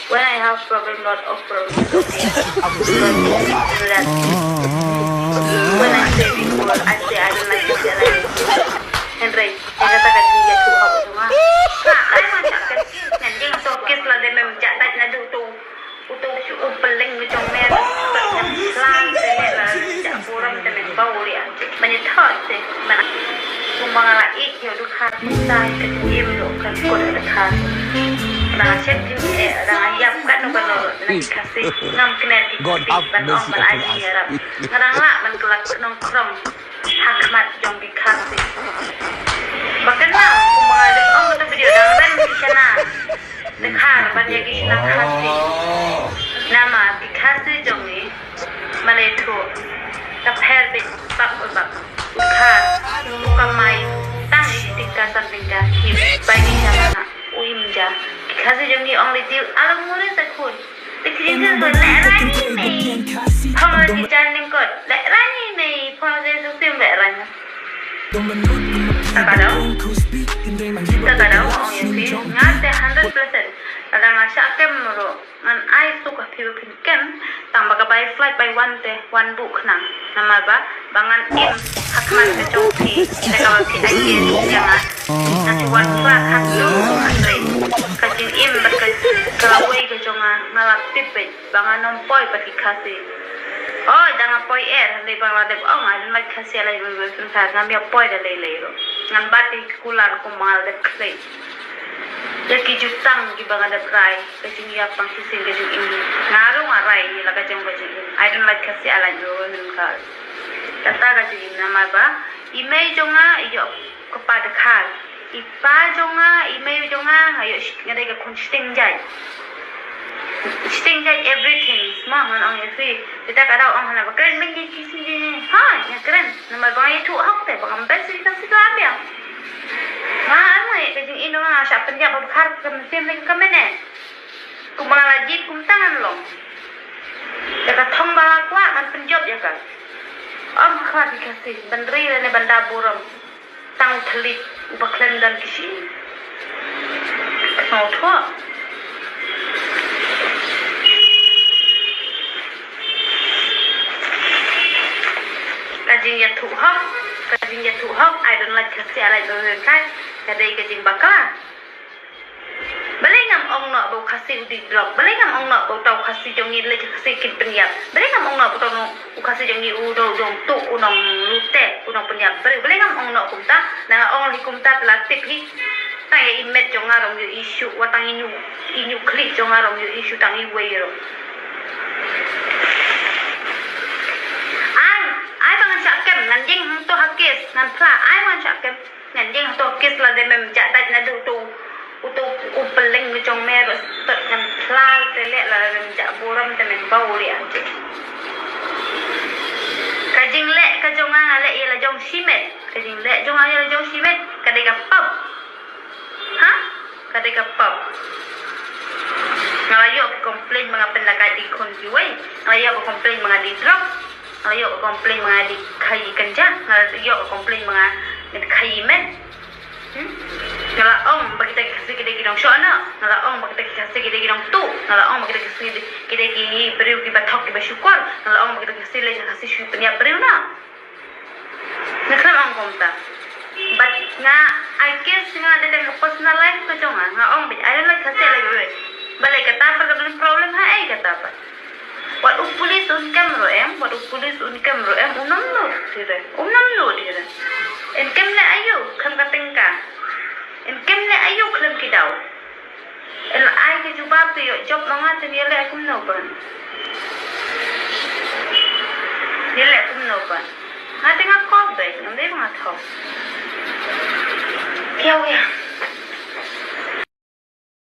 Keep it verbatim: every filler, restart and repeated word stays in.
When I have problem, lot of problem. When I say before, I say I don't like to say like. Hynrei, ïa kata ka jingïathuh hok jong nga. Ha, ai ma shah ka, ngan ïeng to kiss la de mem jah dait naduh to. Uto u pyllein ka jong me. Plan te me la jah burom te me bau ri. Ban ïathoh te. Ban. Kumba nga la ïeit ïa u Dkhar kumta ka jingim ruh kan kut Dkhar. Dang shet jingeh, dang ïap katno katno na ki Khasi. Ngam kner ki Khasi ban ong ban ai jingïarap. Nga dang lah ban kylla nongkrong ha khmat jong ki Khasi. Ba kynmaw kumba nga dang ong ha ka video dang ren ki shana Dkhar ban ïa ki shana Khasi. Namar ki Khasi jong ngi, ma lei thuh, ka pher beit bak u bak. Dkhar u kamai tang shi tyngka san tyngka, hi bai ki shana na u im ja. Ki Khasi jong ngi ong lei diu along mure sa khun. Te ki jingkyrkhu lehrain ïa i mei. Phong la ki jan lyngkot, lehrain ïa i mei. Phong la ki jan suk sim, lehrain. Kata ka daw, kata ka daw ong ïa phi, nga te hundred percent. Lada nga shah kem ruh ngan ai suk ha phi ba phin kem. Tang ba ka bai flight bai wan te wan buh khnang. Namar ba ba ngan im ha khmat ka jong phi, te kaba phi ai ïa nga. Nga shu wan phla kham tu, hynrei ka jingim bad ka, ka lawei ka jong nga, nga la tip beit ba ngan ym poi bad ki Khasi. Oi, dang nga poi er, hynrei ba nga la dep ong I don't like Khasi, I like Khasi, ngam ïa poi da lei lei ruh. Ngan bat ïa ki kular kumba nga la dep khlei. Ïa ki jutang kiba nga dep rai, ka jingïap pang shisien ka jingim. Nga ruh nga rai ïa la ka jong ka jingim. I don't like Khasi, I like Rohingya. Kata ka jingim namar ba i mei jong nga i ïoh ka pa Dkhar. I pa jong nga, i mei jong nga, nga ïoh shi-, nga dei ka khun shiteng jait. Shiteng jait everything. Sma ngan ong ïa phi. Kita ka daw ong hana ba kren beiñ ki shisien. Ha, ïa kren. Namar ba nga ïathuh hok te ba ngam beiñ shisien ka shisien biang. Nga ai mai ka jingim nga shah pynjop ba Dkhar ka mynsiem lei ka mynne. Kumba nga la jied kumta ngan long. Ïa ka thong ba nga kwah ngan pynjop ïa ka. Ym khar ki Khasi ban ri lane ban da burom. Tang u thylliej uba khlem don ki shi. Ka sngewthuh. Ka jingïathuh hok, ka jingïathuh hok, I don't like Khasi, I like Rohingya, ka dei ka jingbakla. Balei ngam ong noh ba u Khasi u dih drok? Balei ngam ong noh ba uta u Khasi jong ngi leh Khasi kin pynïap? Balei ngam ong noh ba uta u Khasi jong ngi u dong dong tu u nong lute u nong pynïap briew? Balei ngam ong noh kumta? Nga ong hi kumta te la tip hi. Tang ïa i met jong nga ruh ym ïoh issue, wat tang ïa i ñiuh khlieh jong nga ruh ym ïoh issue tang iwei ruh. Ai, ai ba ngan shah kem, ngan ïeng hangto ha case, ngan phla, ai ba ngan shah kem. Ngan ïeng hato case la dei mem jah dait naduh uto, uto u pyllein ka jong me ruh stot ngan phla te leh la mem jah burom te mem bau leh aje. Ka jingleh ka jong nga nga leh ïa la jong shimet. Ka jingleh jong nga ïa la jong shimet. Ka dei ka pop. Ha? Ka dei ka pop. Nga la ïoh ka complain ba nga pynlehkai dih khun kiwei. Nga la ïoh ka complain ba nga dih drok. Nga la ïoh ka complain ba nga dih khaïi kynja. Nga la ïoh ka complain ba nga dih khaïi met. Hmm? Nga la ong ba kita ki Khasi ki dei ki nongshoh noh. Nga la ong ba kita ki Khasi ki dei ki nongtuh. Nga la ong ba kita ki Khasi ki dei ki briew kiba thok kiba shukor. Nga la ong ba kita ki Khasi leh Khasi shu pynïap briew noh. Nga khlem ong kumta. But nga, I guess nga dei ka personal life ka jong nga. Nga ong beit, I don't like Khasi, I like Rohingya. Balei kata pat ka don problem ha ei kata pat. Wat u police un kem ruh em, wat u police un kem ruh em, un ym nud hi re, un ym nud hi re. Yn kem leh aïu, khlem ka tyngka. Yn kem leh aïu, khlem ki daw. Yn ai ka jubab te ïoh jop ma nga te ïaleh kumno ban. Ïaleh kumno ban. Nga te nga kop beit, ngam dei ba nga thok. Kiaw ïa.